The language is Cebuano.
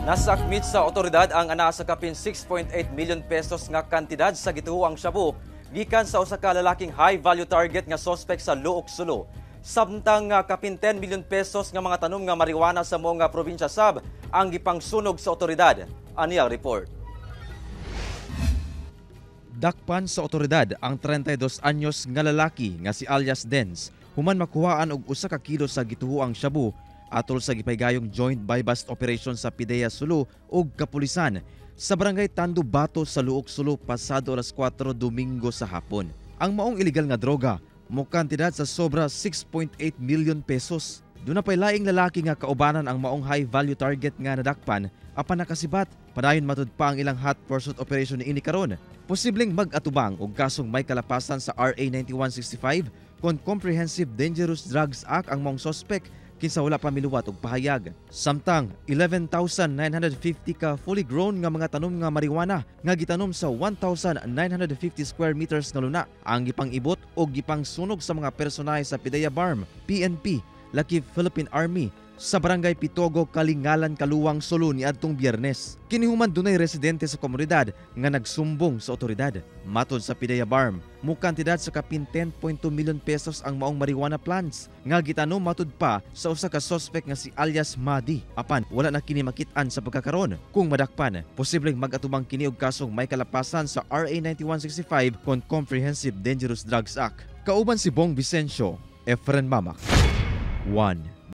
Nasakmit sa otoridad ang anaa sa kapin 6.8 million pesos nga kantidad sa gituoang shabu gikan sa usa ka lalaking high value target nga suspect sa Looc, Sulu. Samtang kapin 10 million pesos nga mga tanom nga marijuana sa mga probinsya sab ang gipangsunog sa otoridad. Ani ang report. Dakpan sa otoridad ang 32 anyos nga lalaki nga si alias Dens human makuhaan og usa ka kilo sa gituoang shabu atol sa gipaygayong joint buy-bust operation sa PDEA Sulu ug kapulisan sa barangay Tando Bato sa Looc, Sulu pasado alas 4 Domingo sa hapon. Ang maong illegal nga droga mo kantidad sa sobra 6.8 million pesos. Duna pay laing lalaki nga kaubanan ang maong high value target nga nadakpan apan nakasibat. Padayon matud pa ang ilang hot pursuit operation niini karon. Posibleng mag-atubang og kasong may kalapasan sa RA 9165 kon Comprehensive Dangerous Drugs Act ang maong suspect kinsa wala pa miluwat og pahayag. Samtang 11,950 ka fully grown nga mga tanom nga marijuana nga gitanom sa 1,950 square meters nga luna ang gipang-ibot og gipangsunog sa mga personahe sa PDEA BARMM, PNP, lakip Philippine Army sa barangay Pitogo, Kalingalan, Caluang, Sulu niadtong Biyernes. Kini human dunay residente sa komunidad nga nagsumbong sa otoridad. Matod sa PDEA BARMM, mukantidad sa kapin 10.2 million pesos ang maong marijuana plants nga gitanom matud pa sa usa ka suspect nga si alias Madi. Apan wala na kini makit-an sa pagkakaron. Kung madakpan, posibleng mag-atubang kini og kasong may kalapasan sa RA 9165 kon Comprehensive Dangerous Drugs Act. Kauban si Bong Vicencio, Efren Mamak. 1.